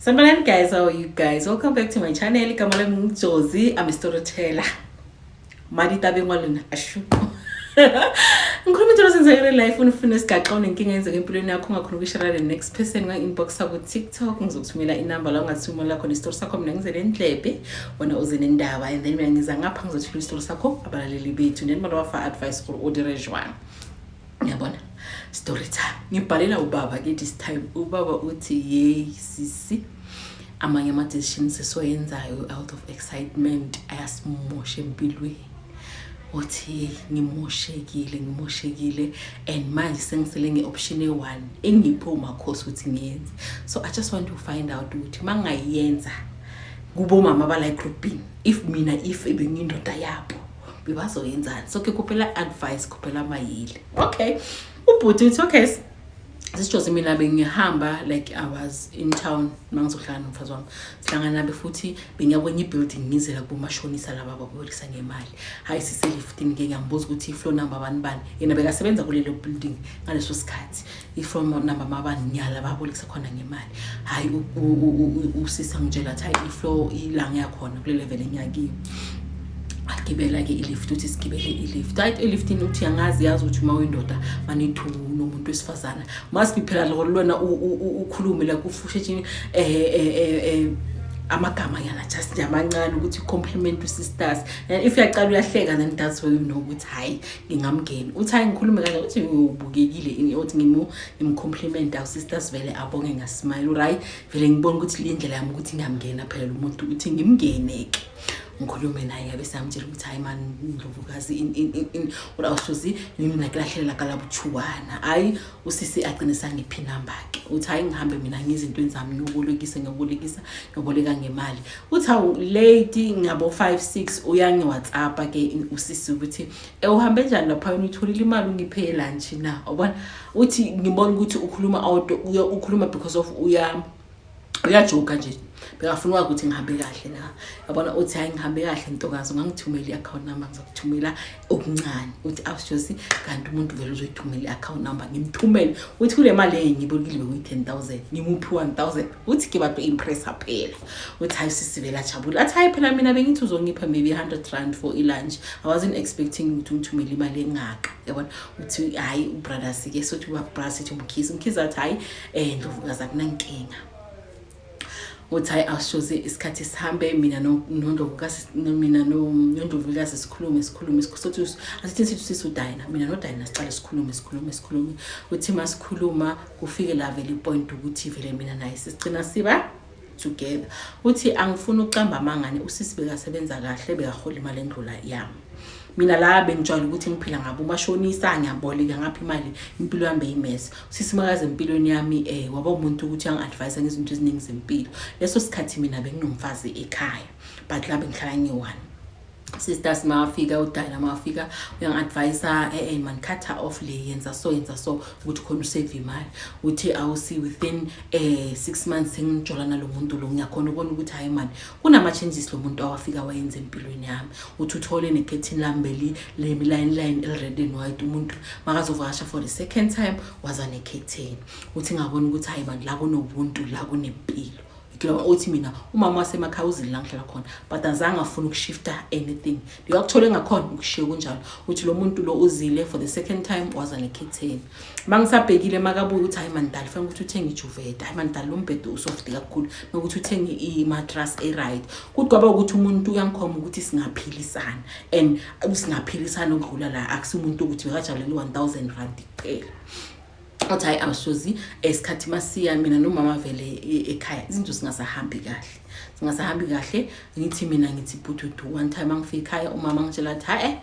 Sanibonani guys, how are you guys? Welcome back to my channel. Igama lami nguJozi, I'm a storyteller. Maditabeng wa lona, ashu. Ngikhuluma into ezenzeka life unifuna isigaxa unenkinga eyenzeka empilweni yakho ungakhona ukushare the next person nga-inbox ku TikTok. Ngizokuthumela inamba la ungathumela khona isitori sakho, mina ngize nendlebe, wena uze nendaba, and then mina ngiza ngapha ngizothula isitori sakho abalaleli bethu, then bona bafa advice gore o dire jwang. Ngiyabona story time. Ngibhalela ubaba ke this time. Ubaba uthi, "Yey sisi, amanye ama-decisions esiwayenzayo out of excitement ayasimosha empilweni." Uthi, "Ngimoshekile, ngimoshekile, and manje sengisele nge-option e-one engiphe umakhosi ukuthi ngiyenze. So I just want to find out ukuthi uma ngingayenza kubomama bala egroupini, if mina, if ebengiyindoda yabo, bebazoyenzani? So ke khuphela advice, khuphela amayile." Okay, ubhuti uthi, "Okay sisijoze, mina bengihamba, like I was in town mangizohlala nomfazi wami. Sihlangana nabe futhi bengiyabona i-building, ngizela kubomashonisa laba ababolekisa ngemali. Hayi, siseliftini ke, ngiyambuza ukuthi i-floor number bani bani. Yena bekasebenza kulelo building ngaleso sikhathi. I-floor number mabani nyala babolekisa khona ngemali. Hayi, usisi angitshela athi, hayi, i-floor ilanga yakhona kule level engiyakiyo. Agibela-ke ilift. Uthi sigibele ilift. Hayi, eliftini uthi angazi, yazi ukuthi uma uyindoda manithi unomuntu wesifazana must be phela loko lwena ukhulume like ufushe amagama yana just nje amancane ukuthi compliment sisters, and if uyaqala uyahleka, then that's where you know ukuthi hayi, ngingamngena. Uthi, hayi, ngikhulume kanje uthi ubukekile ini. Uthi ngimcompliment awu sisters, vele abonge ngasmile. Urayi, vele ngibona ukuthi le ndlela yami ukuthi ngiyamngena phela lo muntu. Uthi ngimngene-ke, ngikhulume naye, abe samtshela ukuthi, hayi mani ndlovukazi, in awusozi mina kulahlela kalabuchuwana. Hayi, usisi agcine sangiphi inamba-ke. Uthi, hayi, ngihambe mina ngizintweni zami, ngiyobolekisa, ngiyobolekisa, ngiyoboleka ngemali. Uthi, hawu, late ngabo 5 6 uyangi-WhatsApp ke usisi ukuthi, uhambe njani lapha? Wena uyitholile imali, ungiphe lunch na?" Ubona, uthi ngibona ukuthi ukhuluma out, ukhuluma because of uyajoka nje, bekafuna ukuthi ngihambe kahle na, yabona. Uthi, hayi, ngihambe kahle ntokazi, ungangithumela i-account number, ngizokuthumela okuncane. Uthi, awusjosi, kanti umuntu vele uzoyithumela i-account number, ngimthumele. Uthi kule mali leyo ngibolekile bekuyi-10 000, ngimuphi 1000. Uthi ke bato impressa phela. Uthi, hayi, sisi vele ajabule, athi, hayi phela mina bengithi uzongipha maybe R100 for i-lunch, I wasn't expecting ukuthi ungithumele imali engaka, yabona. Uthi, hayi, ubrothers ke sothi ubrother sithi umkhize, umkhize athi, hayi, ndlovukazi, akunankinga. Uthi, hayi, awushoze, isikhathi sihambe, mina nondlovukazi, mina nondlovukazi sikhulume, sikhulume, sothi asithi sithi sisi uDayina, mina noDayina sicale sikhulume, sikhulume, sikhulume. Uthi masikhuluma kufike la vele ipoint ukuthi vele mina naye sisigcina siba together. Uthi, angifuni ukucamba amangane, usisi bekasebenza kahle, bekahola imali endlula yami. Mina la bengijwayele ukuthi ngiphila ngabo umashonisa, ngiyaboleka ngapha imali, impilo yami beyimess. Usisi makaze empilweni yami waba umuntu ukuthi angi-advise ngezinto eziningi zempilo. Leso sikhathi mina benginomfazi ekhaya, but la bengihlala ngiyi-one. Sisters, mawafika uDayina, mawafika uyangi-advisa, man, cut her off le, yenza so, yenza so, ukuthi khona usave imali. Uthi, awusi within 6 months sengijola nalo muntu lo, ngiyakhona ukubona ukuthi, hayi man, kunama-changes lo muntu awafika wayenza empilweni yami. Uthi uthole nekhethini lami beli lemi line line el-red and white. Umuntu makazovakasha for the second time waza nekhethini. Uthi ngabona ukuthi, hayi bantu, la kunobuntu, la kunempilo. Uthi mina umama wasemakhaya uzile la ngihlala khona, but azange afuna ukushifta anything, ndikakuthole ngakhona ukushiye kunjalo. Uthi lo muntu lo uzile for the second time, waza nekhetheni. Mangisabhekile makabuya, uthi, hayi mandali, fanele ukuthi uthenge iduvet. Hayi mandali, lo mbhedo usoft kakhulu, nokuthi uthenge i-mattress e-right. Kuthi kwaba ukuthi umuntu uyangikhomba ukuthi singaphilisana and singaphilisana ukudlula la. Akusimuntu ukuthi bekajabulele R1000 kuphela. Uthi, hayi, awushozi, esikhathi masiya mina nomama vele ekhaya izinto singasahambi kahle, singasahambi kahle. Ngithi mina ngithi bhududu, one time angifika ekhaya, umama ngitshela athi, hayi,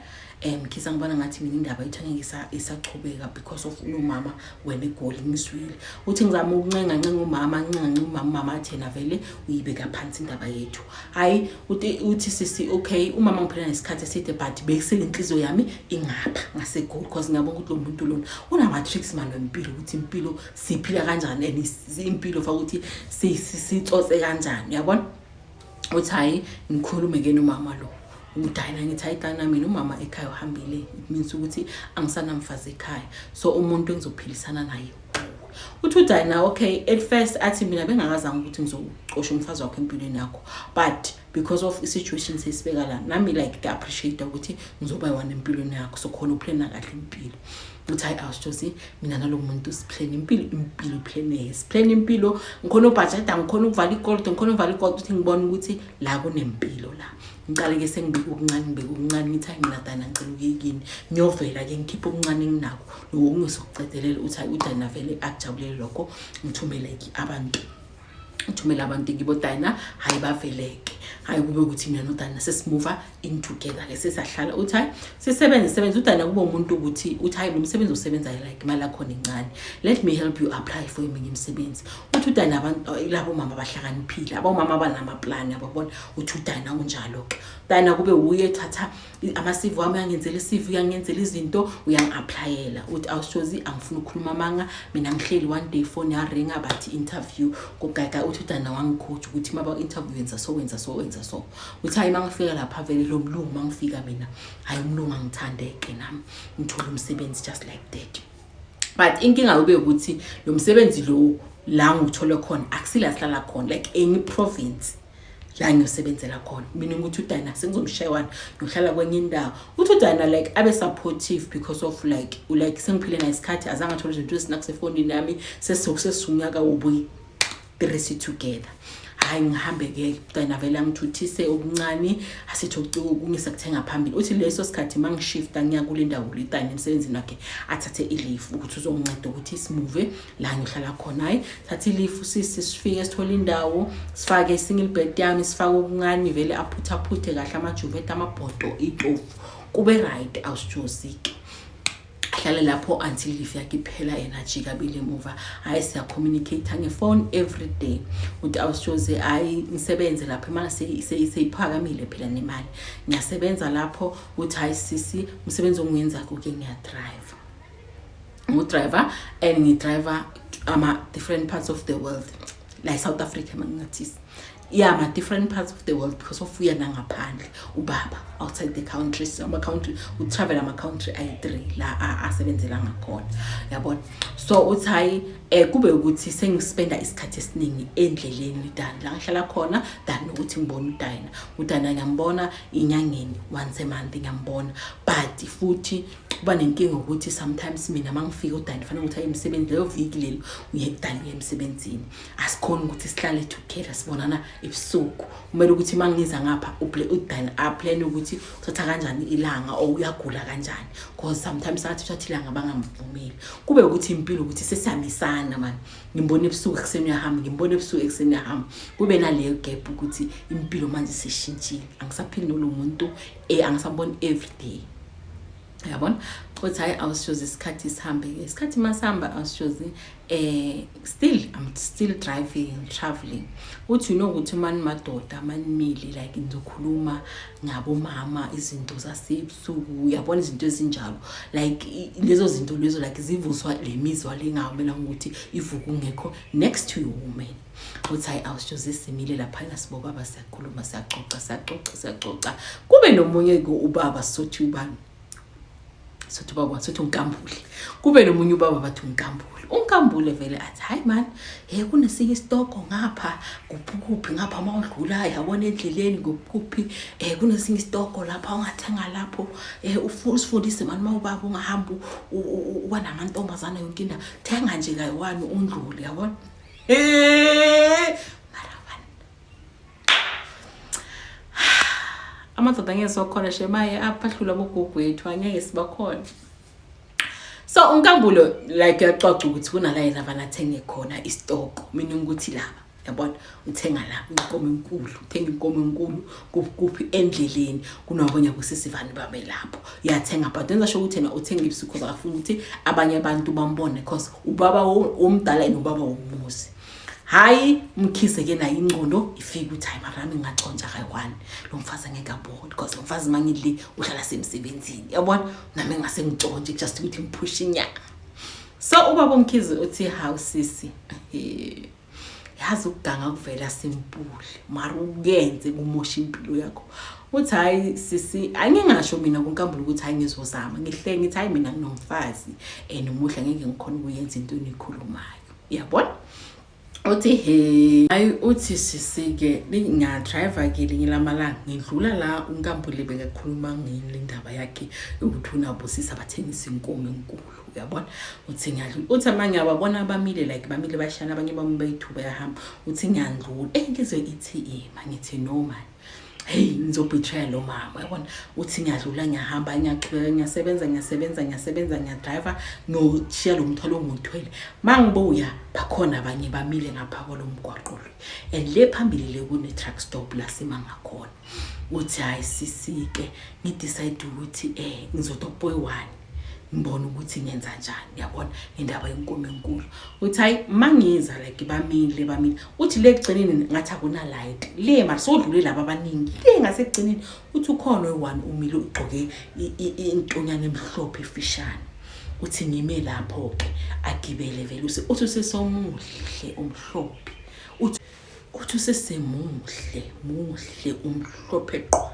mkhisa, ngibona ngathi mina indaba yethu angeke isachubeka because of unomama wena eGoli. Ngizwile. Uthi ngizama ukuncenga, ncenga umama, ncenga, ncenga umama, umama athi yena vele uyibeka phansi indaba yethu. Hayi, uthi sisi, okay, umama ngiphila nesikhathi eside, but bekusele inhliziyo yami ingapha ngaseGoli because ngiyabona ukuthi lo muntu lona unama-tricks mani wempilo, ukuthi impilo siphila kanjani and impilo fa ukuthi sitsotse kanjani, uyabona. Uthi, hayi, ngikhulume-ke nomama lo udayina, ngithi, hayi tana, mina umama ekhaya uhambile, it means ukuthi angisanamfazi ekhaya, so umuntu engizophilisana naye. Uthi uDina, okay, at first athi mina bengakazange ukuthi ngizocosha umfazi wakho empilweni yakho, but because of i-situation sesibeka la, nami like ngi-appreciate ukuthi ngizoba one empilweni yakho, so khona uplana kahle impilo. Uthi hayi, awusitshosi, mina nalo muntu siplane impilo, impilo iplaneke, siplane impilo, ngikhona ubhajeda, ngikhona ukuvala ikoloto, ngikhona ukuvala ikoloto. Uthi ngibona ukuthi la kunempilo la. Ngicale-ke sengibeka okuncane, ngibeka okuncane, ngithi hayi, mina Dana ngicela ukuye kini, ngiyovela-ke ngikhiphe okuncane enginako, loko kungesokucedelela. Uthi hayi, uDana vele akujabulele lokho, ngithumele-ke abantu, uthumela abantu kibo Dina, hayi, baveleke, hayi, kube ukuthi mina noDina sesimuva in together ke, sesiyahlala. Uthi hayi, sisebenze, sebenze. UDina kube umuntu ukuthi uthi hayi, lo msebenzi osebenzayo, like imali yakhona incane, let me help you apply for eminye imisebenzi. Uthi uDina abantu labo mama bahlakaniphile, abomama abanamaplani, ababona. Uthi uDina unjalo-ke, Dina kube uye thatha ama-CV wami, uyangenzela i-CV, uyangenzela izinto, uyangi-applyela. Uthi awushozi, angifuni ukukhuluma amanga, mina ngihleli one day phone yaringa, bathi interview kugaga. Uthi uDana wangicoach ukuthi uma ba-interview wenza so, wenza so, wenza so. Uthi hayi, uma ngifika lapha vele lo mlungu, uma ngifika mina, hayi, umlungu angithandeke, nami ngithole umsebenzi just like that. But inkinga kube ukuthi lo msebenzi lo la ngikuthole khona akusila sihlala khona, like enye province la ngiyosebenzela khona mina. Ukuthi uDana sengizomshaya one, ngiyohlala kwenye indawo. Uthi uDana like abe supportive because of like sengiphile naye isikhathi, azange athole izinto ezinakusefonini yami, sesisunyaka wobuyi three together. Hayi, ngihambe-ke, Dana vele angithuthise okuncane, asithi kungisa kuthenga phambili. Uthi leso sikhathi uma ngishifta ngiya kule ndawo le, Dana emsebenzini wakhe athathe i-leave ukuthi uzonginceda ukuthi simuve la ngihlala khona. Hayi, thatha i-leave sisi, sifike sithole indawo, sifake i-single bed yami, sifake okuncane, vele aphuthaphuthe kahle amajuvet, amabhodo, itofu, kube right. Awusijosike, ahlale lapho until leave yakhe iphela, yena ajika abile emuva. Hhayi, siya-communicate ngefone every day. Uthi awushoze, hhayi, ngisebenze lapho, imali seyiphakamile phela nemali, ngiyasebenza lapho. Uthi hhayi sisi, umsebenzi ongiwenzako-ke, ngiyadrayiva, ngu-driver and ngidrayiva ama-different parts of the world, la e-South Africa mangingathisi, yeah, ma-different parts of the world because of uya nangaphandle ubaba, outside the countries, ama-country, utravel ama-country ayi-three la asebenzela ngakhona, yabona. So uthi hayi, kube ukuthi sengispenda isikhathi esiningi endleleni than la ngihlala khona, than ukuthi ngibone uDina. UDina ngiyambona inyangeni, once a month ngiyambona, but futhi kuba nenkinga ukuthi sometimes mina uma ngifika, uDina fanele ukuthi aye emsebenzi leyo viki lelo, uye kudani, uye emsebenzini, asikhoni ukuthi sihlale together, sibonana ebusuku. Kumele ukuthi uma ngiza ngapha uDina aplane ukuthi uthatha kanjani ilanga or uyagula kanjani, because sometimes athi uthatha ilanga bangamvumeli. Kube ukuthi impilo ukuthi sesiyamisana mani, ngimbona ebusuku, ekuseni uyahamba, ngimbona ebusuku, ekuseni uyahamba, kube naleyo gap ukuthi impilo manje seshintshile, angisaphili nolo muntu, angisamboni every day, yabona. Uthi hayi, awushozi, isikhathi sihambe-ke, isikhathi masihamba, awushozi, still I'm still driving, traveling. Uthi you know ukuthi mani madoda manimile, like ngizokhuluma ngabomama, izinto zasebusuku, uyabona, izinto ezinjalo, like lezo zinto lezo, like zivuswa le mizwa lengamela ukuthi ivuke ungekho next to your woman. Uthi hayi, awushozi, simile laphana sibobaba, siyakhuluma, siyacoca, siyacoca, siyacoca, kube nomunye-ke ubaba, sothi ubani, sothi ubaba, sothi uNkambule, kube nomunye ubaba bathi uNkambule. UNkambule vele athi hayi man, hey, kunesinye isitoko ngapha, kuphi kuphi ngapha, uma udlula, yabona, endleleni, kuphi kuphi, kunesinye isitoko lapha ungathenga lapho, usifundise mani, uma ubaba ungahamba uba namantombazana yonke indawo, thenga nje kayi-one undlule, yabona. Mara man, amadoda angeke siwakhona shemaye, aphahlula abogogo wethu, angeke sibakhona. So uNkambulo like uyaxoxa ukuthi kunala yena vanathenge khona isitoko, meaning ukuthi laba, yabona, uthenga la inkomo enkulu, uthenga inkomo enkulu kuphi endleleni, kunabonye kusisivani babe lapho, uyathenga, but wenza sure ukuthi yena uthenga ebusuku because akafuni ukuthi abanye abantu bambone, because ubaba omdala and ubaba womuzi. Hayi, umkhize ke naye ingqondo ifike ukuthi hayi, mara nami ngingatshontsha kayi-one, lo mfazi angeke abone, because lo mfazi mangile uhlala semsebenzini, yabona, nami ngingase ngitshontshe just ukuthi ngiphushe inyanga. So ubaba uMkhize uthi hawu sisi, yazi ukuganga kuvela simple, mara ukuyenze kumosha impilo yakho. Uthi hayi sisi, angingasho mina kuNkambule ukuthi hayi, ngizozama ngihle, ngithi hayi, mina nginomfazi and umuhle, angeke ngikhona ukuyenza into enikhulumayo. Uyabona? Uthi he, hayi, uthi sisi-ke ngiyadrayiva-ke linye lamalanga, ngidlula la uNkambule bekakhuluma ngini le ndaba yakhe yokuthi unabusisa bathengisa inkomo enkulu, uyabona. Uthi ngiyadlula, uthi ama ngiyababona bamile, like bamile bashana, abanye bami bayithuba bayahamba. Uthi ngiyandlula, ngizwe ithi ima, ngithi no man, hey, ngizobetray lo mama, uyabona. Uthi ngiyadlula, ngiyahamba, ngiyachubeka, ngiyasebenza, ngiyasebenza, ngiyasebenza, ngiyadrayiva, ngiyoshiya lo mthwalo ongiwuthwele. Ma ngibuya, bakhona abanye bamile ngapha kwalo mgwaqo lo, and le phambili le kune-truck stop la sima ngakhona. Uthi hhayi sisi-ke, ngidecide ukuthi ngizotopa oyi-one, ngibone ukuthi ngenza njani, yabona, ngendaba yenkomo enkulu. Uthi hayi, mangiza, like bamile, bamile. Uthi le ekugcineni ngathi akuna-light le, mara sodlule laba abaningi le ngasekugcineni. Uthi ukhona oyi-one umile, ugqoke intonyana emhlophe efishane. Uthi ngime lapho-ke, agibele vele. Uthi usesomuhle omhlophe, uthi usesemuhle muhle, umhlophe qwa,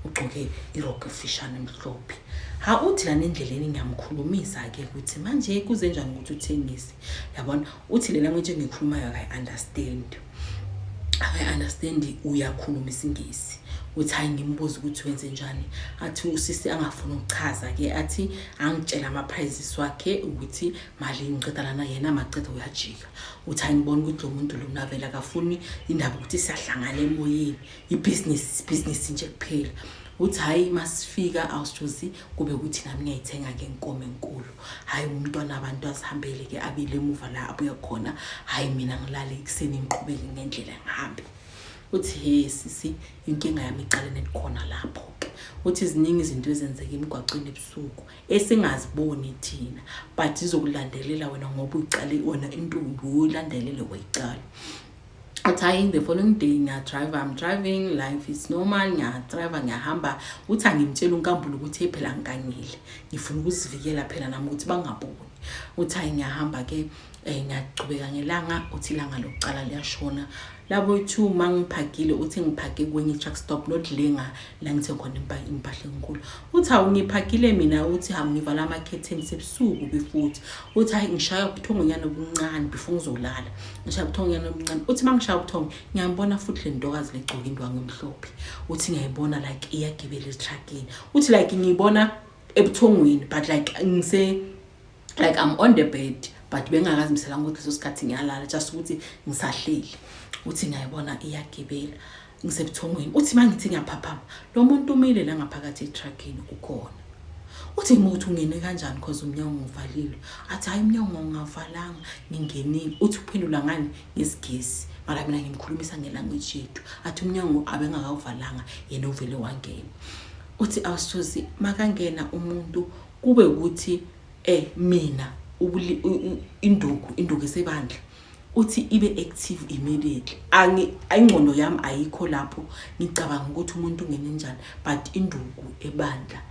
ugcoke irokho efishane emhlophe. Ha, uthi lana endleleni ngiyamkhulumisa-ke ukuthi manje kuze njani ukuthi uthengise, yabona. Uthi le language engiyikhulumayo akayi-understand, akayi-understand, uyakhuluma isiNgisi. Uthi hayi, ngimbuze ukuthi wenze njani, athi usisi angafuni ukuchaza-ke, athi angitshela ama-prices wakhe ukuthi mali, ngiceda lana, yena maceda uyajika. Uthi hayi, ngibona ukuthi lo muntu lona vele akafuni indaba ukuthi siyahlangana emoyeni, ibhizinisi, ibhizinisi nje kuphela. Uthi hhayi, masifika awusithozi kube ukuthi nami ngiyayithenga-ke inkomo enkulu. Hhayi, umntwana abantu azihambele-ke, abile emuva la abuya khona. Hhayi, mina ngilale, ekuseni ngiqhubeke ngendlela ngihambe. Uthi he sisi, inkinga yami icale nelikhona lapho-ke. Uthi ziningi izinto ezenzeka emgwacweni ebusuku esingaziboni thina, but zizokulandelela wena ngoba uyicale wena intombi, uyilandelele wayicala. Uthi hayi, the following day ngiyadrayiva, I'm driving, life is normal, ngiyadrayiva, ngiyahamba. Uthi angimtshela uNkambule ukuthi hey, phela ngikangile, ngifuna ukuzivikela phela nami ukuthi bangaboni. Uthi hayi, ngiyahamba-ke, ngiyachubeka ngelanga. Uthi ilanga lokucala liyashona labo two ma ngiphakile. Uthi ngiphake kwenye i-truck stop, not le nga la ngithe khona impahla enkulu. Uthi hawu, ngiphakile mina. Uthi hawu, ngivala amakhetheni, sebusuku befuthi. Uthi hayi, ngishaya ubuthongonyana obuncane before ngizolala, ngishaya ubuthongonyana obuncane. Uthi uma ngishaya ubuthongo, ngiyambona futhi le ntokazi legcoka indwangu emhlophe. Uthi ngiyayibona, like iyagibela etruckini. Uthi like ngiyibona ebuthongweni, but like ngise like I'm on the bed, but bengakazimisela ukuthi leso sikhathi ngiyalala, just ukuthi ngisahleli. Uthi ngiyayibona iyagibela ngisebuthongweni. Uthi uma ngithi ngiyaphaphama, lo muntu umile la ngaphakathi etruckini, ukhona. Uthi ngimuthi ungene kanjani, cause umnyango uvalile? Athi hayi, umnyango ungavalanga, ngingenile. Uthi uphendula ngani? NgesiGesi, mara mina ngimkhulumisa ngelanguage yethu. Athi umnyango abengakawuvalanga, yena uvele wangena. Uthi awusozi makangena umuntu kube ukuthi mina induku, induku esebandla, uthi ibe active immediately. Angi ingqondo yami ayikho lapho, ngicabanga ukuthi umuntu ungene njani, but induku ebandla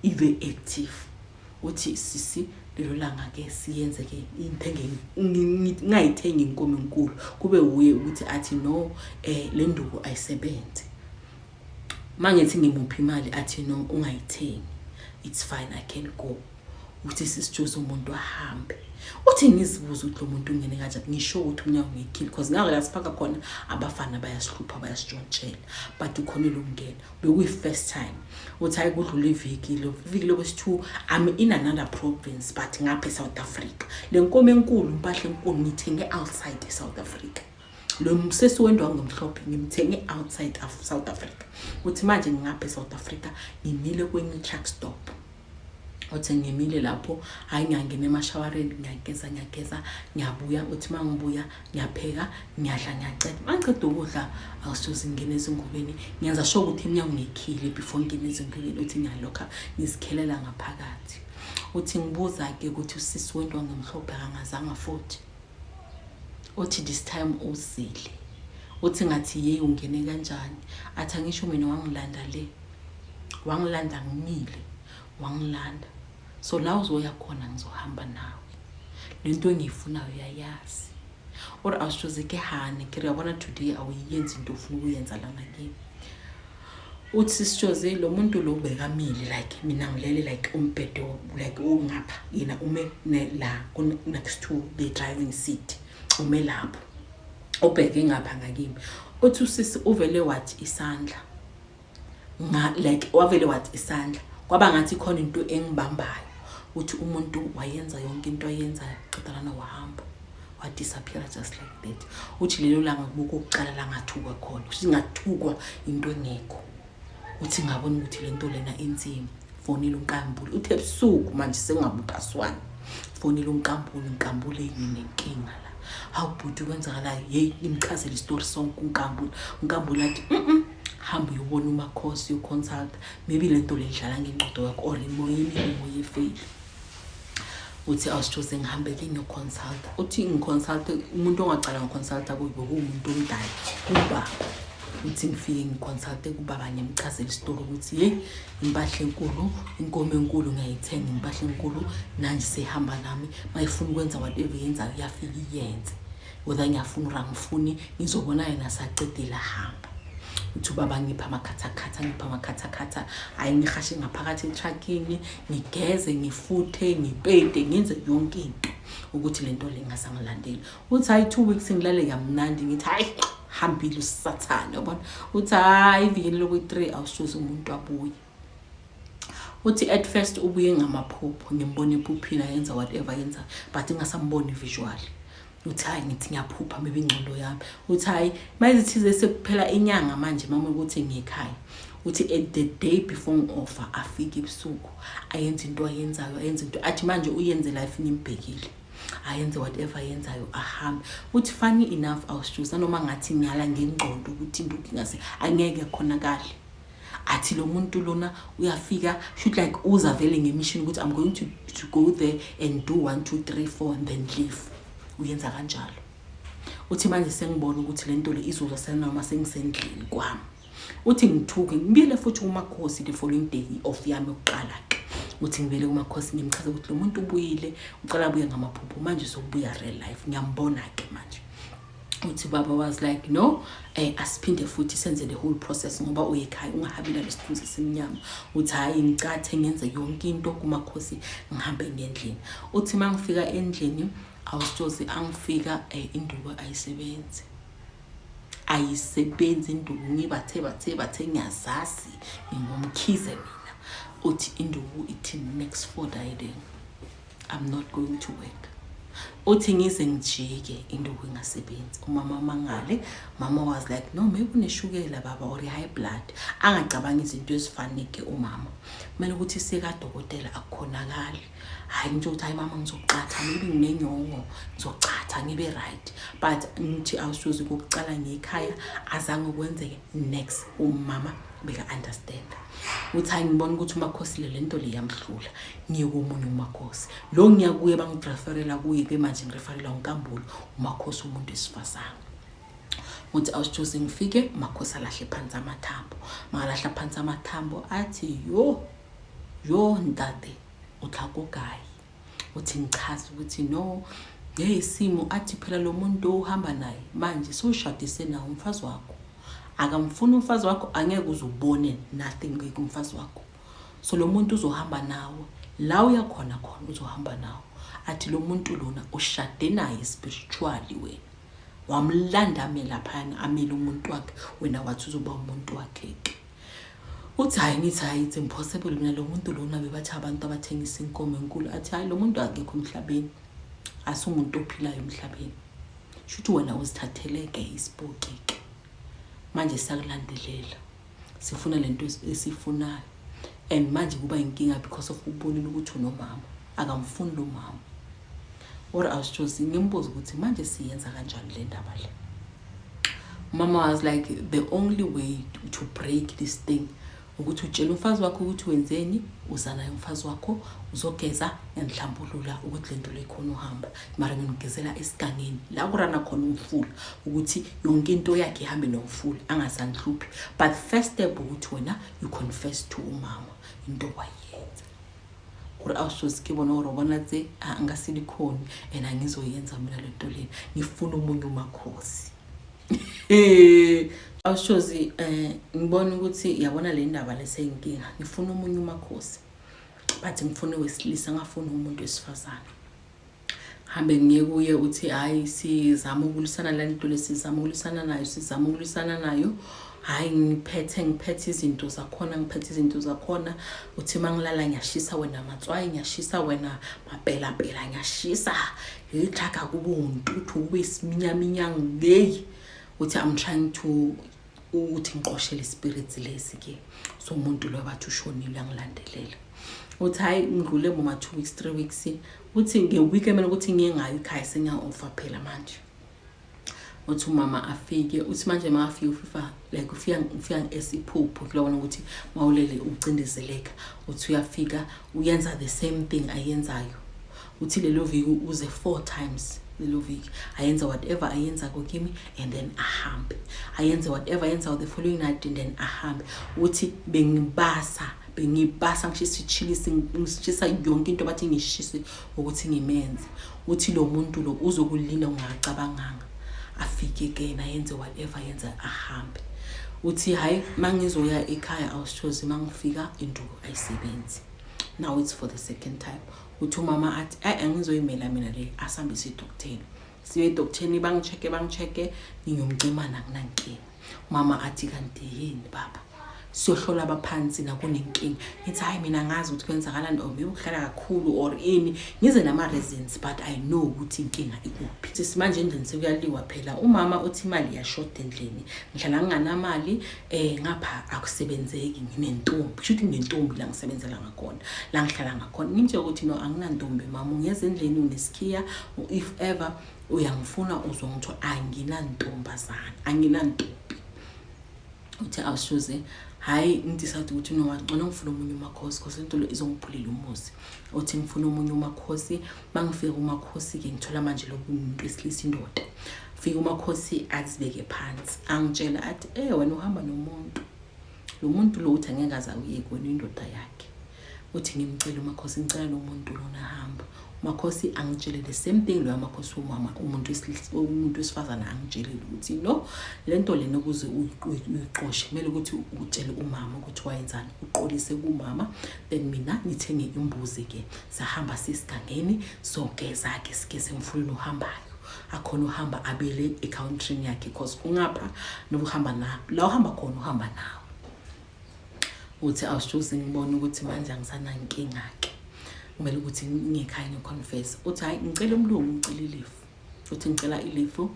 ibe active. Uthi sisi, lelo langa ke siyenze ke ngithenge, ngingayithengi inkomo enkulu, kube uye ukuthi athi no, le nduku ayisebenze. Mangithi ngimuphi imali, athi no, ungayithengi, it's fine, I can go. Uthi sisijuze umuntu ahambe. Uthi ngizibuza ukuthi lo muntu ungene kanjani, ngisho ukuthi umnyango ngiyikhile, because ngake la sifaka khona abafana bayasihlupha, bayasitshontshela, but ukhonile ukungena, bekuyi-first time. Uthi hayi, kudlula iviki, lo iviki lokwesi-two, I'm in another province, but ngapha e-South Africa. Le nkomo enkulu, impahla enkulu, ngithenge outside e-South Africa. Lo msesi wendwangu emhlophe ngimthenge outside of South Africa. Uthi manje ngingapha e-South Africa, ngimile kwenye i-truck stop. Uthi ngimile lapho, hhayi, ngiyangena emashawareni, ngiyageza, ngiyageza, ngiyabuya. Uthi uma ngibuya, ngiyapheka, ngiyadla, ngiyaceda. Uma ngiceda ukudla, awusoze, ngingena ezingubeni, ngenza sure ukuthi iminyango ngiyikhile before ngingena ezingubeni. Uthi ngiyalokha, ngizikhelela ngaphakathi. Uthi ngibuza-ke ukuthi usisi wendwangu emhlophe akangazanga futhi? Uthi this time uzile. Uthi ngathi yeyi, ungene kanjani? Athi angisho mina wangilanda le, wangilanda ngimile, wangilanda, so la uzoya khona ngizohamba nawe, lento engiyifunayo uyayazi. Or awushoze ke hane ke re yabona, today awuyenzi into ofuna ukuyenza lana kimi. Uthi sisitshoze lo muntu lo bekamile, like mina ngilele, like umbhedo like ungapha, yena ume la next to the driving seat. Ume lapho ubheke ngapha ngakimi. Uthi usisi uvele wathi isandla nga like wavele wathi isandla kwaba ngathi khona into engibambayo. Uthi umuntu wayenza yonke into ayenzayo, qeda lana wahamba, wadisappear just like that. Uthi lelo langa kubokokuqala la ngathukwa khona, uthi ngathukwa into engekho. Uthi ngabona ukuthi le nto lena inzima. Fonile uNkambule, uthi ebusuku manje sengabuphaswana, fonile uNkambule, uNkambule nginenkinga la. Hawu bhuti, kwenzakalayo? Yeyi, ngimchazele isitori sonke uNkambule. UNkambule athi, hamba uyobona umakhosi, uyoconsult, maybe le nto le idlala ngengqondo yakho or imoya emibi, imoya efeyile. Uthi awusithoze ngihambe ke ngiyoconsulta. Uthi ngiconsulte umuntu ongacala ngiconsulta kuye bekuwumuntu omdala, ubaba. Uthi ngifike ngiconsulte kubaba, ngiyamchazela isitori ukuthi yeyi, impahla enkulu, inkomo enkulu ngiyayithenga, impahla enkulu nanje seyihamba nami, mayifuna ukwenza whatever yenzayo iyafika iyenze, whether ngiyafuna or angifuni, ngizobona yena sacedile ahamba. Uthi ubaba ngipha amakhathakhatha, ngipha amakhathakhatha, hhayi, ngihashe ngaphakathi etruckini, ngigeze, ngifuthe, ngipente, ngenze yonke into ukuthi le nto le ingasangilandeli. Uthi hhayi, 2 weeks ngilale kamnandi, ngithi hhayi, hambile usathane, yabona. Uthi hhayi, ivikini lokuyi-3 awusuze umuntu abuye. Uthi at first ubuye ngamaphupho, ngimbona ephuphini ayenza whatever yenza, but ngingasamboni visually. Uthi hayi, ngithi ngiyaphupha, maybe ingqondo yami. Uthi hayi, mayizithize sekuphela inyanga manje mama ukuthi ngiyekhaya. Uthi at the day before ngi-offer afike ebusuku, ayenze into ayenzayo, ayenze into athi manje uyenze life ngimbhekile, ayenze whatever ayenzayo, ahambe. Uthi funny enough, awusitshuza noma ngathi ngiyala ngengqondo ukuthi into ngingase angeke khonakale. Athi lo muntu lona uyafika, shoot, like uza vele ngemission ukuthi I'm going to go there and do 1 2 3 4 and then leave. Uyenza kanjalo. Uthi manje sengibona ukuthi le nto le izoza senoma sengisendlini kwami. Uthi ngithuke, ngibuyele futhi kumakhosi the following day, i-off yami yokuqala ke. Uthi ngibuyele kumakhosi, ngimchaza ukuthi lo muntu ubuyile, uqala abuye ngamaphupho, manje sokubuya real life, ngiyambona ke manje. Uthi baba was like, no, asiphinde futhi senze the whole process ngoba uye ekhaya ungahambi nalesithunzi esimnyama. Uthi hayi, ngicathe, ngenze yonke into kumakhosi, ngihambe ngendlini. Uthi uma ngifika endlini, awusitshozi, angifika induku ayisebenzi, ayisebenzi induku. Ngibathe bathe bathe ngiyazazi ngingumkhize mina. Uthi induku ithi next 4 day I'm not going to work. Uthi ngize ngijike, induku ingasebenzi. Umama mangale, mama was like, no, maybe uneshukela baba or high blood. Angacabanga izinto ezifaneke umama, kumele ukuthi sekadokotela akukhonakali. Hayi, ngitsho ukuthi hayi mama, ngizoqatha, maybe nginenyongo, ngizochatha ngibe right. But ngithi awusuzi kokucala ngekhaya azange kwenzeke next. Umama beka-understand. Uthi hayi, ngibona ukuthi umakhosi le lento le yamhlula, ngiye komunye umakhosi lo ngiya kuye, bangireferela kuye-ke manje, ngireferela uNkambule, umakhosi umuntu wesifazane. Uthi awusitshozi ngifike, umakhosi alahle phansi amathambo, makalahla phansi amathambo athi, yo yo ntate, utlha ko kae? Uthi ngichaza ukuthi no, hey, isimo. Athi phela lo muntu ohamba naye manje sowushadise nawo umfazi wakho, akamfuni umfazi wakho, angeke uze ubone nothing kumfazi wakho, so lo muntu uzohamba nawo la uyakhona khona, uzohamba nawo. Athi lo muntu lona ushade naye spiritually, wena wamlanda ame laphayana, amele umuntu wakhe, wena wathi uzoba umuntu wakhe-ke. Uthi hhayi, ngithi hhayi, it's impossible mina, lo muntu lona bebathi abantu abathengisa inkomo enkulu. Athi hhayi, lo muntu akekho emhlabeni, asumuntu ophilayo emhlabeni, shuthi wena uzithathele-ke isipoki-ke manje, siyakulandelela, sifuna lento esifunayo. And manje kuba inkinga because of ubonile ukuthi unomama, akamfuni lo mama. Or awusitshozi, ngimbuza ukuthi manje siyenza kanjani le ndaba le. Mama was like, the only way to break this thing ukuthi utshele umfazi wakho ukuthi wenzeni, uza naye umfazi wakho, uzogeza, ngiyahlambulula ukuthi le nto le khona uhamba, mara ngimgezela esigangeni la kurana khona umfula, ukuthi yonke into yakhe ihambe nomfula, angasanhluphi. But first step ukuthi wena you confess to umama into wayenza. Gore awusozi ke bona gore bona tse a nka se di khone and angizoyenza mina le nto lena, ngifuna omunye umakhosi. Awushozi, ngibona ukuthi yabona le ndaba leseyinkinga, ngifuna omunye umakhosi, but ngifuna wesilisa, ngafuna umuntu wesifazane. Hambe ngiye kuye, uthi hayi, sizama ukulwisana la nto le, sizama ukulwisana nayo, sizama ukulwisana nayo. Hhayi, ngiphethe izinto zakhona, ngiphethe izinto zakhona. Uthi uma ngilala ngiyashisa wena matswayi, ngiyashisa wena mapelapela, ngiyashisa ngiyithaga kube untuthu, kube isiminyaminya ngeyi. Uthi I'm trying to ukuthi ngiqoshele spirits lesi ke. So umuntu lo bathi ushonile, angilandelela. Uthi hayi, ngidlule boma 2 weeks, 3 weeks. Uthi nge-week emele ukuthi ngiye ngayo ekhaya, sengiya-offer phela manje. Uthi umama afike, uthi manje makafika ufifa like ufika esiphupho kulobona ukuthi mawulele ucindezeleka. Uthi uyafika, uyenza the same thing ayenzayo. Uthi lelo viki uze four times lelo viki, ayenza whatever ayenzako kimi and then ahambe, ayenze whatever ayenzayo the following night and then ahambe. Uthi bengibasa, bengibasa, ngishisa ichilisi, ngishisa yonke into bathi ngishise ukuthi ngimenze. Uthi lo muntu lo uzokulinda ungacabanganga, afike ke yena yenze whatever yenze, ahambe. Uthi hayi, mangizoya ekhaya, awusithozi, mangifika induku ayisebenzi. Now it's for the second time. Uthi umama athi ayi, angizoyimela mina le, asihambise edoktheni, siye edoktheni, bangi-check-e, bangi-check-e, ngiyomcimana, kunankinga. Umama athi kanti yini baba, siyohlola abaphansi nakunenkinga. Ngithi hayi, mina ngazi ukuthi kwenzakalani, or maybe ukuhlala kakhulu or ini, ngize nama-reasons, but I know ukuthi inkinga ikuphi. Sesimanje endlini sekuyaliwa phela. Umama uthi imali iyashoda endlini, ngihlala nginganamali, ngapha akusebenzeki, nginentombi, kusho ukuthi nginentombi la ngisebenzela ngakhona, la ngihlala ngakhona. Ngimtshela ukuthi no, anginantombi mama, ungeza endlini unesikhiya, if ever uyangifuna uzongithola, anginantombazana, anginantombi. Uthi awushuze, hhayi, ngi-decide ukuthi no, ngcono ngifuna omunye umakhosi cause lento lo izongiphulela umuzi. Uthi ngifuna omunye umakhosi. Uma ngifika umakhosi-ke, ngithola manje loku umuntu wesilisa, indoda. Fika umakhosi, azibeke phansi, angitshela athi, wena uhamba nomuntu, lo muntu lo uthi angeke aze awuyeke wena, indoda yakhe. Uthi ngimcela umakhosi, ngicela lo muntu lona hamba. Umakhosi angitshele the same thing loyo amakhosi womama, umuntu wesilisa, umuntu wesifazane, angitshelile ukuthi no, lento lena ukuze uyiqoshe kumele ukuthi utshele umama ukuthi wayenzani, uqolise kumama, then mina ngithenge imbuzi-ke, sahamba sisigangeni, sogeza-ke, sigeze emfuleni ohambayo, akhona uhamba abele e-countryni yakhe, cause ungapha noba uhamba na la uhamba khona, uhamba nawe. Uthi awushuze, ngibona ukuthi manje angisanankinga-ke, kumele ukuthi ngiyekhaya ngiyo-confess. Uthi hhayi, ngicela umlungu, ngicela i-leave. Uthi ngicela i-leave,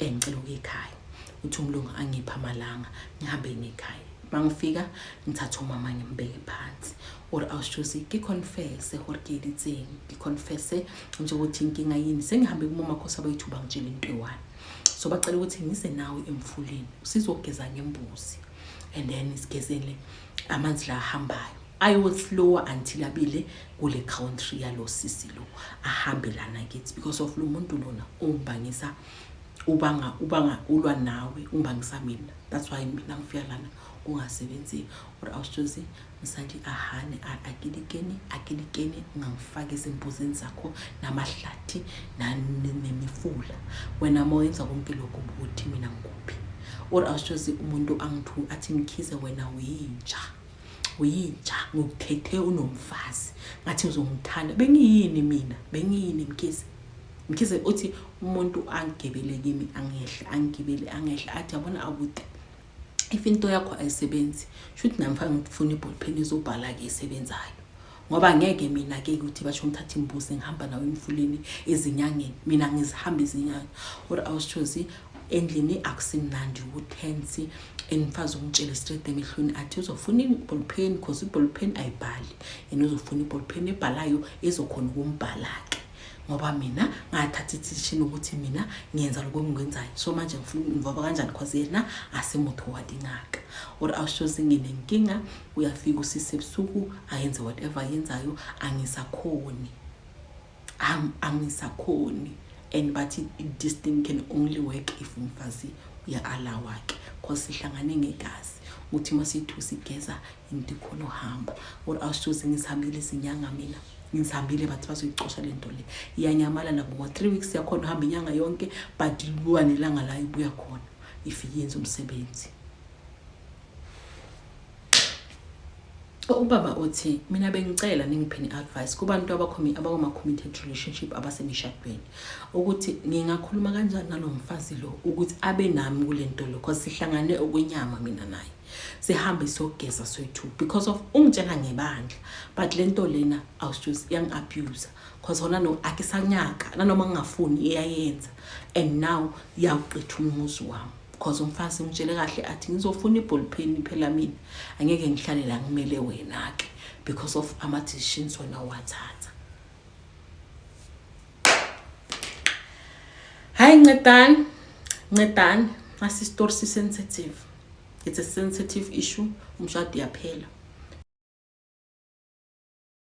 ngicela ukuya ekhaya. Uthi umlungu angiphe amalanga, ngihambe ngekhaya. Uma ngifika ngithathe umama ngimbeke phansi, or awushuze ngi-confesse gore ke editseng, ngi-confesse nje ukuthi inkinga yini. Sengihambe kumomakhosi abayithuba, ngitshela into eyi-one, so bacela ukuthi ngize nawe emfuleni, sizogeza ngembuzi and then sigezele amanzi la ahambayo, ayo-flowa until abile kule country yalo sisi lo, ahambe lana kithi, because of lo muntu lona ungibangisa, ubanga ulwa nawe, ungibangisa mina, that's why mina ngifika lana kungasebenzi. Or awushozi mosadi ahane akilikeni, akilikeni, ungangifaki ezimbuzini zakho namahlathi nemifula. Wena uma wenza konke lokhu ukuthi mina ngikuphi? Or awushozi umuntu angithu athi, Mkhize, wena uyinja, uyinja, ngikuthethe unomfazi, ngathi uzongithanda, bengiyini mina, bengiyini Mkhize? Mkhize, uthi umuntu angigebele kimi, angehle, angigibele, angehle, athi yabona abuti, if into yakho ayisebenzi, shuthi nami fanele ngifuna i-ball pen ezobhala-ke esebenzayo, ngoba ngeke mina-ke ukuthi basho ngithathe imbuzi ngihamba nawo emfuleni, ezinyangeni, mina ngizihamba izinyanga. Or awusithozi, endlini akusimnandi, ku-tense, and mfazi ungitshele straight emehlweni athi uzofuna i-ball pen cause i-ball pen ayibhali, yena uzofuna i-ball pen ebhalayo ezokhona ukumbhala-ke, ngoba mina ngathatha i-decision ukuthi mina ngiyenza lokho engikwenzayo, so manje ngifuna ngivoba kanjani cause yena asemutho wa dingaka. Or awushozi, nginenkinga, uyafika usise ebusuku, ayenze whatever ayenzayo, angisakhoni, angisakhoni, and bathi this thing can only work if umfazi uya-allow-ke, cause sihlangane ngegazi. Uthi uma siyithu sigeza into ikhona uhamba. Or awushozi, ngizihambile izinyanga mina, ngizihambile, bathi bazoyicosha le nto le, iyanyamalala ngokwa 3 weeks, yakhona uhamba inyanga yonke, but kuba nelanga la ibuya khona, ifike yenze umsebenzi. Ubaba uthi mina bengicela ningipheni advice kubantu abakoma-committed relationship abasemishadweni ukuthi ngingakhuluma kanjani nalo mfazi lo ukuthi abe nami kule nto lo, cause sihlangane okwenyama mina naye, sihambe siyogeza soyi-two because of ungitshela ngebandla, but le nto lena awusjuice iyangi-abuse cause hona no akisanyaka nanoma ngingafuni iyayenza, and now iyawuqitha umuzi wami cause umfazi ngitshele kahle athi ngizofuna ibholpheni phela, mina angeke ngihlale la ngimele wena-ke because of ama-decisions wena owathatha. Hayi, ncedani, ncedani, nasi isitori si-sensitive. It's a sensitive issue. Umshado uyaphela.